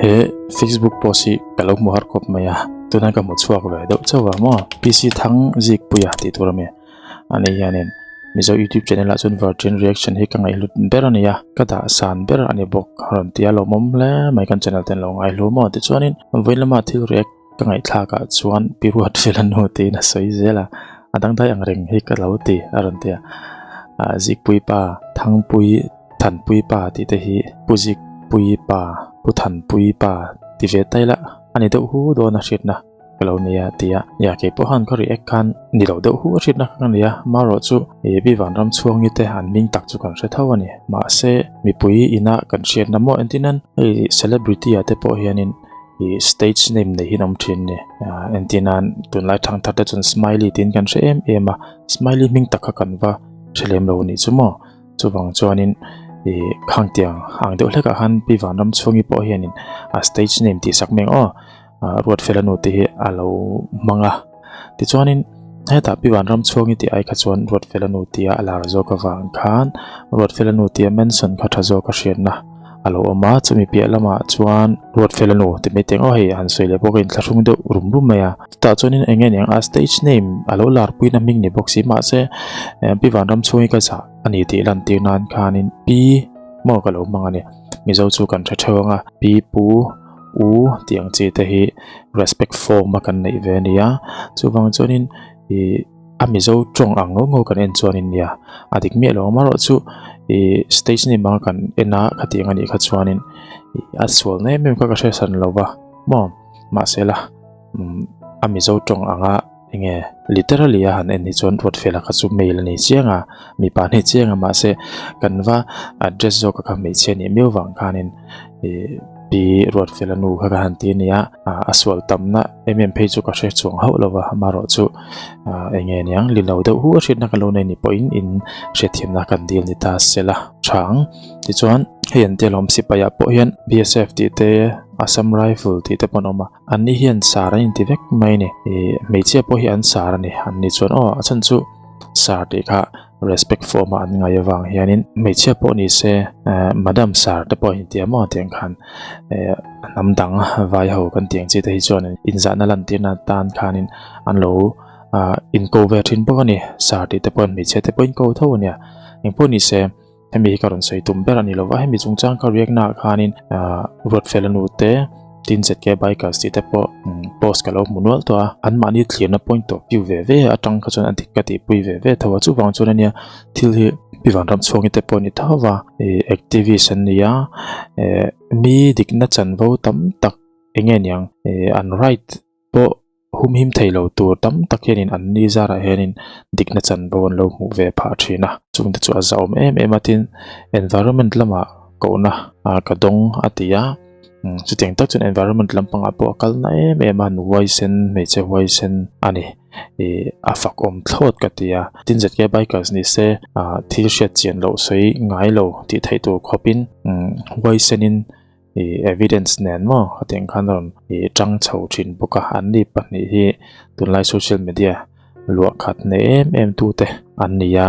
He Facebook post hi ka lo hmu har khawp mai a, tuna ka hmu chhuak ve deuh chauh a maw. PC Thang Zikpuia tih tur a mi ani hianin Mizo YouTube channel ah chuan Virgin Reaction hi ka ngaihhlut ber a ni a, ka dah san ber a ni bawk a rawn ti a, lawmawm hle mai kan channel te an lo ngaihlu maw tichuanin vawiin lama thil react ka ngaihthlak ah chuan Pi Ruat Felanu tiin a sawi zel a, a dangdai ang reng hi ka lo ti a rawn ti a, ah Zikpui pa Thangpui Thanpui pa tih te hi Pu Zikpui pa Pu Thanpui pa ti ve ta ila a ni deuh hu dawn a hriatna ka lo nei a ti a, nia kei pawh khan ka react khan ni lo deuh hu a hriatna ka nei a, marawh chu ih Pi Vanramchhuangi te an hming tak chu kan hre tho a ni, mahse mipui ina kan hriatna maw entirnan hei celebrity ah te pawh hianin ih stage name nei hi an awm thin a ni, entirnan tunlai thangthar te chuan smiley tiin kan hre em em a, smiley hming tak kha kan va hre lem lo a nih chu maw. Chuvang chuanin ih khang tiang ang deuh hlekah khan Pi Vanramchhungi pawh hianin a stage name tih sak meng aw Ruatfela nu te hi a lo hmang a. Tichuanin hetah Pi Vanramchhungi tih ai kha chuan Ruatfela nu tia a lar zawk avang khan Ruatfela nu tia mention kha tha zawk a hriatna a lo awm a. Chumi piah lamah chuan Ruatfela nu ti mai teng aw hei han sawi leh pawh ka inthlahrung deuh rum rum mai a. Chutah chuanin eng nge niang a stage name a lo lar puiin a hming ni bawk si mahse Pi Vanramchhungi ka zah a ni tih lantir nan khanin Pi maw ka lo hmang a ni. Mizo chu kan hre theuh ang a, Pi Pu U tih ang chi te hi respect form a kan neih ve a ni a, chuvang chuanin ih a Mizo tawng ang ngau ngau kan en chuanin nia a dik miah lo ang amaherawhchu ih stage name anga kan en a khatiang a nih kha chuanin ih a sual na em em kha ka hre hran lo va maw mahse la a Mizo tawng anga enge literally a han en hi chuan Ruatfela kha chu male a ni chiang a mipa a ni chiang a mahse kan va address zawk a kha hmeichhia nih miau vang khanin ih pi Ruatfela nu kha ka han ti a nia a sual tamna em em phei chu ka hre chuang hauh lo va amaherawhchu enge niang li lo deuh hu a hriatna ka lo nei ni pawhin in hriatthiamna kan dil ni ta se la chhang tichuan hei an tia lawm sipai ah pawh hian B_S_F tih te Assam Rifle tih te pawh an awm a. An ni hian sar an inti vek mai a ni. Ih hmeichhia pawh hi an sar a ni. An ni chuan aw a chhan chu sar tih kha respect form a an ngai avang hianin hmeichhia pawh ni se eh madam sar te pawh a inti a maw tiang khan eh hnam dang vai ho kan tih ang chi te hi chuan inzahna lantirna tan khanin an lo ah inko ve thin bawk a ni. Sar tih te pawhin hmeichhia te pawh inko tho a nia. Engpawh ni se. Hemi hi ka rawn sawi tum ber a ni lova, hemi chungchang ka react naah khanin ahh Ruatfela nu te tin ZK Bikers tih te pawh post ka lo hmu nual tawh a, anmahni thlirna point of view ve ve atang kha chuan a dik ka tihpui ve ve tho a, chuvang chuan ania thil hi Pi Vanramchhuangi te pawh a ni tho va, ih activist an ni a, eh mi dikna chanvo tam tak eng nge niang ih an right pawh. Humhim thei lo tur tam tak hianin an ni zarah hianin dikna chanvo an lo hmuh ve phah thin a, chungte chu a zahawm em em a tin environment lamah kohna ka dawng a ti a, chutiang tak chuan environment lampangah pawh a kal na em em a, nu huaisen hmeichhe huaisen a ni ih a fakawm thlawt ka ti a, tin ZK bikers ni se thil hriat chian loh sawi ngai lo tih theih tur khawpin huaisenin. Ih evidence nen maw hetiang khan a rawn ih tang chho thin bawk a an ni pahnih hi tunlai social media luah khat nei em em tu te an ni a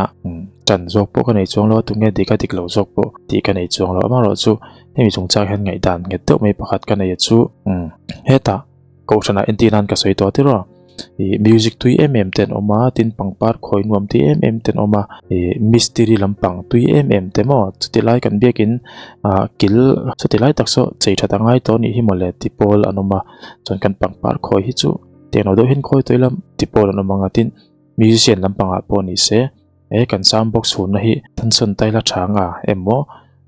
tan zawk pawh ka nei chuang lo a tunge dik a dik lo zawk pawh tih ka nei chuang lo amaherawhchu hemi chungchang hian ngaihdan nghet deuh mai pakhat ka nei a chu hetah. Kohhranah entir nan ka sawi tawh tir aw. Ih music tui em em te an awm a, tin pangpar khawi nuam tui em em te an awm a, ih mistiri lampang tui em em te maw chuti lai kan biakin ah kil chuti lai tak saw chei that a ngai tawh anih hi mawle ti pawl an awm a, chuan kan pangpar khawi hi chu tiang lo deuh hian khawi tawh ila ti pawl an awm ang a, tin musician lampangah pawh ni se he kan sound box hunna hi thansawn taila tha anga emaw.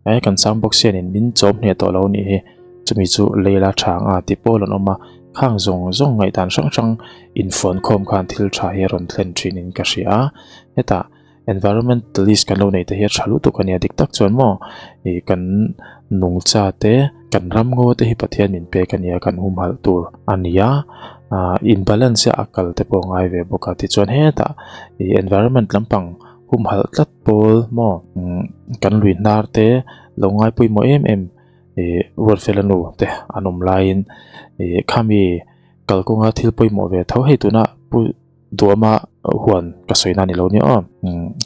He kan sound box hianin min chawm hneh tawh lo anih hi, chumi chu Leila tha anga tih pawl an awm a, khang zawng zawng ngaihdan hrang hrang infuan khawm khan thil tha hi a rawn thlen thinin ka hria a, hetah environmentalist kan lo neih te hi a tha lutuk a nia dik tak chuan maw ih kan nungcha te kan ramngaw te hi Pathian min pek a nia kan humhalh tur a ni a, ah imbalance a kal te pawh a ngai ve bawk a tichuan hetah ih environment lampang humhalh tlat pawl maw kan lui hnar te lo ngai pawimawh em em ih Ruatfela nu te an awm laiin ih khami kalkawnga thil pawimawh ve tho hei tuna pu Duama Huan ka sawina a ni lo nia aw.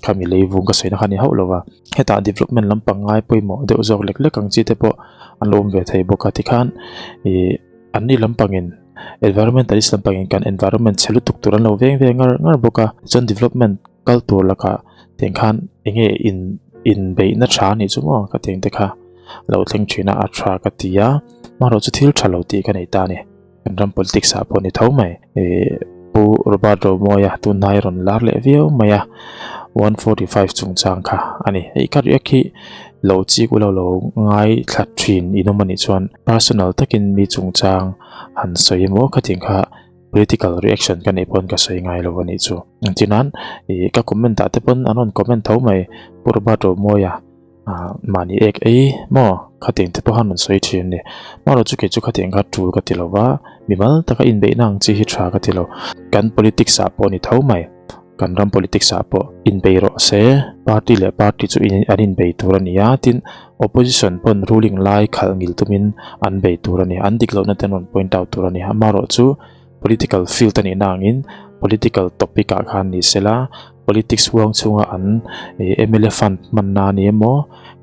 Khami leivung ka sawina kha a ni hauh lo va. Hetah development lampang ngai pawimawh deuh zawk lek lek ang chi te pawh an lo awm ve thei bawk a tikhan ih anni lampangin environmentalist lampangin kan environment chhe lutuk tur an lo veng ve ngar ngar bawk a. Tichuan development kal tur lakah tiang khan eng nge in inbeihna tha a nih chu maw ka tiang te kha lo thleng thin a a tha ka ti a amaherawhchu thil tha lo tih ka nei ta a ni. Kan ram politics ah pawh ni tho mai. Ih Pu Robert Romawia tunhnai rawn lar leh viau mai a, 145 chungchang kha a ni. Hei ka react hi lo chik u lo lo ngai thla thin in awm a nih chuan personal takin mi chungchang han sawi emaw khatin kha political reaction ka neih pawn ka sawi ngai lo a nih chu. Engtinan ih ka comment ah te pawn an rawn comment tho mai Pu Robert Romawia. Ah mahni ek ei maw khatiang te pawh khan rawn sawi thin a ni. Marawh chu kei chu khatiang kha tul ka ti lo va, mimal taka inbeihna ang chi hi tha ka ti lo. Kan politics ah pawh a ni tho mai, kan ram politics ah pawh inbei rawh se, party leh party chu an inbei tur a ni a, tin opposition pawn ruling lai khalh ngil tumin an bei tur a ni, an dik lohna te an rawn point out tur a ni. Amarawh chu political field a nihna angin political topic ah khan ni sela, Politics huang chhunga an mla fund hmanna a ni emaw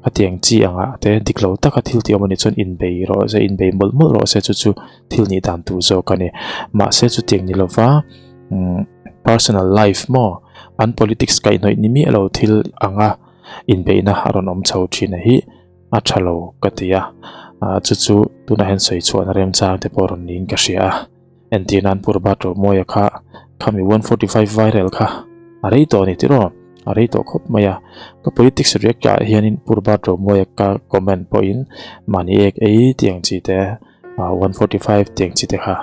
khatiang chi angah te dik lo taka thil tih awm a nih chuan inbei rawh se inbei mawlh mawlh rawh se chu chu thil nih dan tur zawk a ni. Mahse chutiang ni lova personal life maw an politics kaihhnawih ni miah lo thil anga inbeihna a rawn awm chho thin a hi a tha lo ka ti a, chu chu tunah hian sawi chhuahna remchang te pawh rawn niin ka hria a. Entir nan Pu Robert Romawia kha khami 145 viral kha a rei tawh a ni tiraw? A rei tawh khawp mai a. Ka politics react ah hianin Pu Robert Romawia ka comment pawhin mahni ek ei tih ang chi te, 145 tih ang chi te kha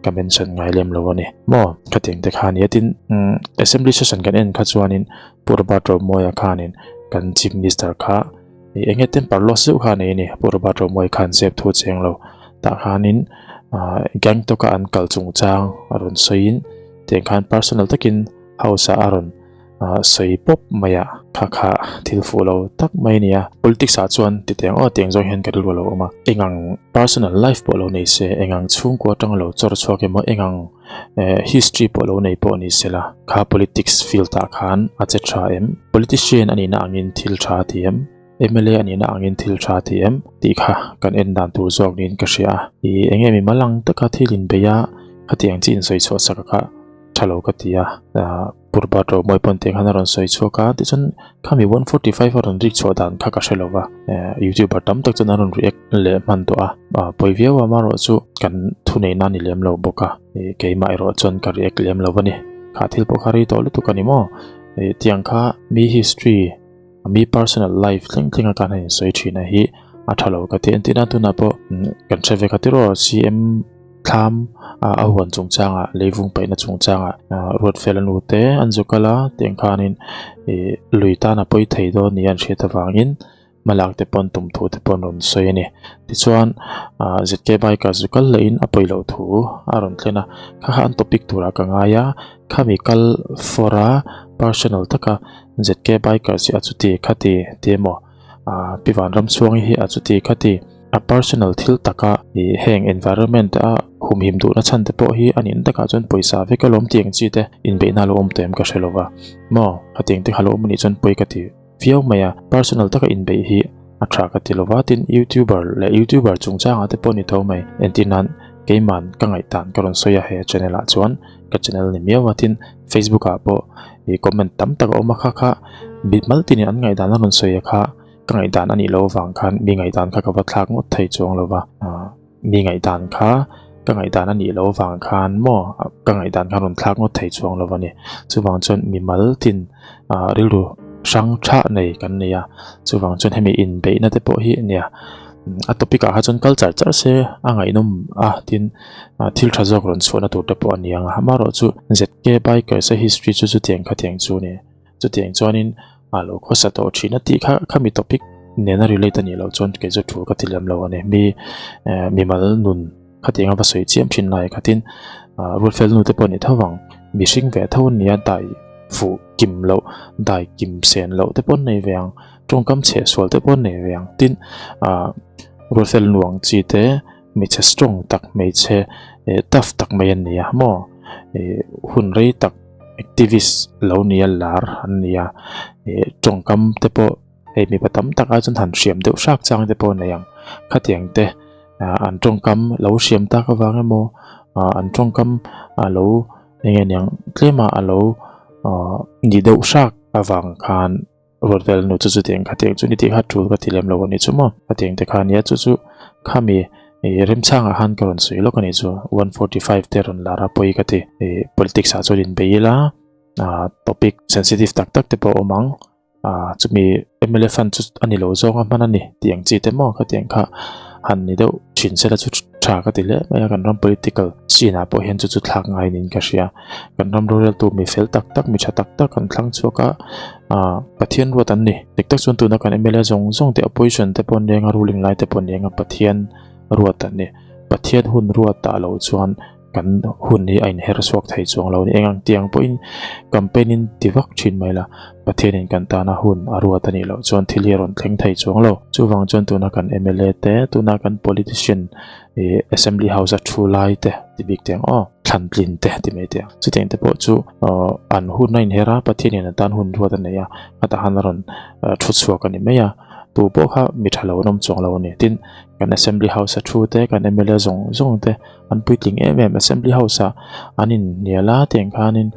ka mention ngai lem lo a ni. Maw? Khatiang te kha a nia. Tin, assembly session kan en kha chuanin Pu Robert Romawia khanin kan chief minister kha eng nge temper loss deuh kha a nei a ni. Pu Robert Romawia khan zep thu cheng lo. Tah khanin Gangtok a an kal chungchang a rawn sawiin tiang khan personal takin house ah a rawn sawi pawp mai a, kha kha thil fuh lo tak mai a ni a. Politics ah chuan ti tiang aw tiang zawng hian ka rilru a lo awm a, eng ang personal life pawh lo nei se, eng ang chhungkua atanga lo chawr chhuak emaw, eng ang history pawh lo nei pawh ni sela, kha politics field ah khan a che tha em? Politician a nihna angin thil tha a ti em? Mla a nihna angin thil tha ti em tih kha kan en dan tur zawk niin ka hria a. Ih eng nge mi mal ang taka thil inbei a, khatiang chi insawi chhuah sak a kha tha lo ka ti a. Purbat Romawi pawn tiang khan a rawn sawi chhuak a, tichuan khami 145 a rawn rik chhuah dan kha ka hre lo va. Youtuber tam tak chuan an rawn react leh hman tawh a, pawi viau a amaherawhchu kan thuneihna a ni lem lo bawk a, keimah erawh chuan ka react lem lo a ni. Kha thil pawh kha rei tawh lutuk a ni maw? Tiang kha mi history. Mi personal life thleng thleng a kan han insawi thin a hi a tha lo ka ti. Entirna tunah pawh kan hre ve kha tiraw CM thlam a huan chungchangah leivung paihna chungchangah Ruatfela nu te an zu kal a tiang khanin ih lui tan a pawi thei dawn nia an hriat avangin hmalak te pawn tum thu te pawh an rawn sawi a ni. Tichuan ZK bike ah zu kal lehin a pawi loh thu a rawn thlen a, kha kha an topic turah ka ngai a, khami kal fawr a personal taka ZK Bikers hi a chuti khati ti emaw ah Pi Vanramchhuangi hi a chuti khati a personal thil taka ih heng environment a humhim duhna chhan te pawh hi a nin takah chuan pawisa vek alawm tih ang chi te inbeihna a lo awm tawh em ka hre lova maw khatiang te kha lo awm anih chuan pawi ka ti viau mai a personal taka inbeih hi a tha ka ti lova tin youtuber leh youtuber chungchangah te pawh ni tho mai entir nan keiman ka ngaihdan ka rawn sawi a he channel ah chuan ka channel ni miau a tin facebook ah pawh ih comment tam tak a awm a kha kha bit mal tinin an ngaihdan a rawn sawi a kha ka ngaihdan a nih loh avang khan mi ngaihdan kha ka va thlak ngawt thei chuang lo va ah mi ngaihdan kha ka ngaihdan a nih loh avang khan maw ka ngaihdan kha rawn thlak ngawt thei chuang lo a ni chuvang chuan mi mal tin ah rilru hrang thah nei kan nei a chuvang chuan hemi inbeihna te pawh hi nia a topic ah kha chuan kal char char se a ngaihnawm a tin thil tha zawk rawn chhuahna tur te pawh a ni ang a amaherawhchu ZK Bikers a history chu chutiang khatiang chu a ni chutiang chuanin a lo khawsa tawh thin a tih kha khami topic nena relate a nih loh chuan kei chu thu ka ti lem lo a ni mi mimal nun khatiang a va sawi chiam thin lai khatin Ruatfel nu te pawh a ni tho vang mihring ve tho a nia dai fuh kim loh dai kim sen loh te pawh an nei ve ang tawngkam chheh sual te pawh an nei ve ang tin ah Ruatfel nu ang chi te hmeichhe strong tak hmeichhe tough tak mai an ni a maw ih hun rei tak. activist lo nia lar an ni a ih tawngkam te pawh hei mipa tam tak ai chuan han hriam deuh hrak chang te pawh a nei ang khatiang te ah an tawngkam lo hriam tak avang emaw ah an tawngkam a lo eng nge niang tlem a alo ah ni deuh hrak avang khan. Ruat vel nu chu chutiang khatiang chu ni tih kha tul ka ti lem lo a ni chu maw khatiang te kha nia chu chu khami ih remchangah khan ka rawn sawi lawk a ni chu 145 te rawn lar a pawi ka ti ih politics ah chuan inbei ila ah topic sensitive tak tak te pawh a awm ang ah chumi mla fund chu a ni lo zawng a hman a ni tih ang chi te maw khatiang kha han ni deuh thin se la chu tha ka ti hle mai a kan ram political scene ah pawh hian chu chu thlak ngai niin ka hria. Kan ram roreltu mi fel tak tak, mi tha tak tak an thlang chhuak a, ah Pathian ruat an ni. Dik tak chuan tuna kan mla zawng zawng te opposition te pawh an reng a, ruling lai te pawh an reng a, Pathian ruat an ni. Pathian hun ruat ah lo chuan kan hun hi a inher chhuak thei chuang lo a ni. Eng ang tiang pawhin campaign in ti vak thin mai la, Pathianin kan tana hun a ruat a nih loh chuan thil hi a rawn thleng thei chuang lo. Chuvang chuan tuna kan mla te, tuna kan politician ih assembly house a thu lai te ti bik teh ang aw thlan tlin te ti mai teh ang chutiang te pawh chu aw an hun a inher a Pathianin an tan hun ruat a nei a khatah khan a rawn thu chhuak a ni mai a tu pawh kha mi tha lo an awm chuang lo a ni tin kan assembly house a thu te kan mla zawng zawng te an puitling em em assembly house ah an inhnial a tiang khanin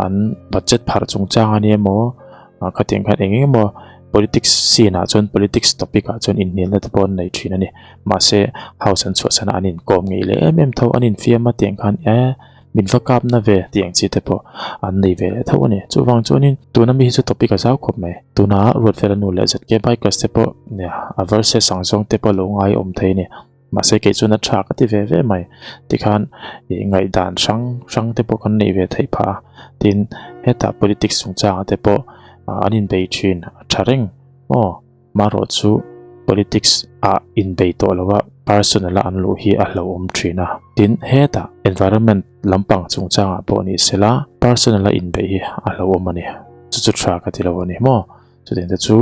an budget pharh chungchang a ni emaw. Ah khatiang khan eng eng emaw politics scene ah chuan politics topic ah chuan inhnialna te pawh an nei thin a ni mahse house an chhuahsan a an inkawm ngei leh em em tho an infiam a tiang khan e min va kap na ve tih ang chi te pawh an nei ve leh tho a ni chuvang chuanin tuna mi hi chu topic a zau khawp mai tuna Ruatfela nu leh ZK bikers te pawh nia a verses ang zawng te pawh lo ngai awm thei a ni. Mahse kei chuan a tha ka ti ve ve mai tikhan ih ngaihdan hrang hrang te pawh kan neih ve theih phah a tin hetah politics chungchangah te pawh an inbei thin a tha reng maw marawh chu politics ah inbei tawh lo a personal a an luh hi a hlauhawm thin a tin hetah environment lampang chungchangah pawh ni sela personal a inbeih hi a hlauhawm a ni chu chu tha ka ti lo a ni maw. Chutiang te chu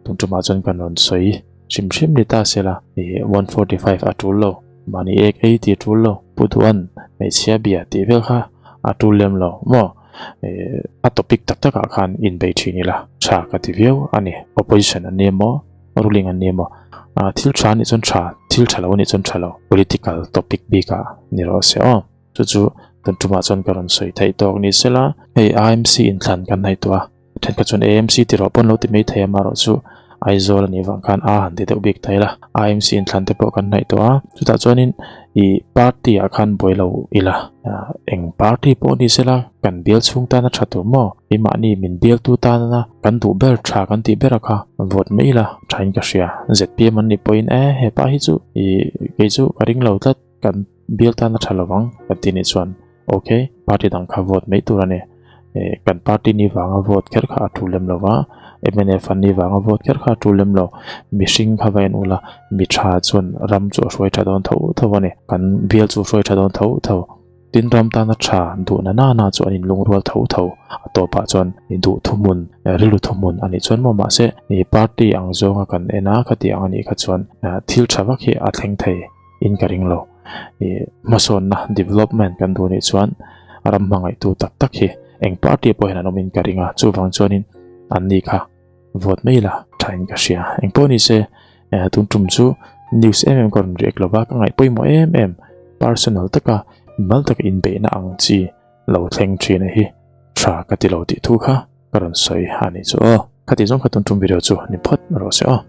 tun tumah chuan kan rawn sawi hrim hrim ni ta se la, ih 145 a tul lo, mahni ek ei tih a tul lo, Pu Duan hmeichhia bia tih vel kha a tul lem lo maw? Ih a topic tak takah khan inbei thin ila tha ka ti viau a ni. Opposition an ni emaw, ruling an ni emaw, ah thil tha anih chuan tha, thil tha lo anih chuan tha lo, political topic bikah ni rawh se aw. Chu chu tun tumah chuan ka rawn sawi theih tawk ni se la, hei IMC inthlan kan ngaihtuah a. Thenkhat chuan AMC ti rawh pawn lo ti mai thei a marawh chu Aizawl a nih vang khan a han ti deuh bik thei la. AMC inthlan te pawh kan hnaih tawh a, chutah chuanin ih party ah khan buai lo ila eng party pawh ni sela kan bial chhung tana tha tur maw keimahni min bialtu tana kan duh ber tha kan tih ber a kha vote mai ila thain ka hria. ZPM an nih pawhin e hepa hi chu ih kei chu ka ring lo tlat kan bial tana tha lovang kan tih nih chuan ok party dang kha vote mai tur a ni. Eh kan party ni vanga vote kher kha a tul lem lo va mnf an ni vanga vote kher kha a tul lem lo mihring kha va en ula mi tha chuan ram chu a hruai tha dawn tho tho a ni kan bial chu a hruai tha dawn tho tho tin ram tana tha duhna nana chu an inlungrual tho tho a tawpah chuan duh thuhmun rilru thuhmun a nih chuan maw mahse party ang zawnga kan en a khatiang a nih kha chuan thil tha vak hi a thleng thei. in ka ring lo. Ih hmasawnna development kan duh nih chuan ram hmangaihtu tak tak hi eng party pawh hian an awm in ka ring a, chuvang chuanin an ni kha vote mai la tha in ka hria. Eng pawh ni se tun tum chu news em em ka rawn react lova ka ngaih pawimawh em em personal taka mimal taka inbeihna ang chi lo thleng thin a hi tha ka ti lo tih thu kha ka rawn sawi a nih chu aw. Khati zawng kha tun tum video chu ni phawt rawh se aw.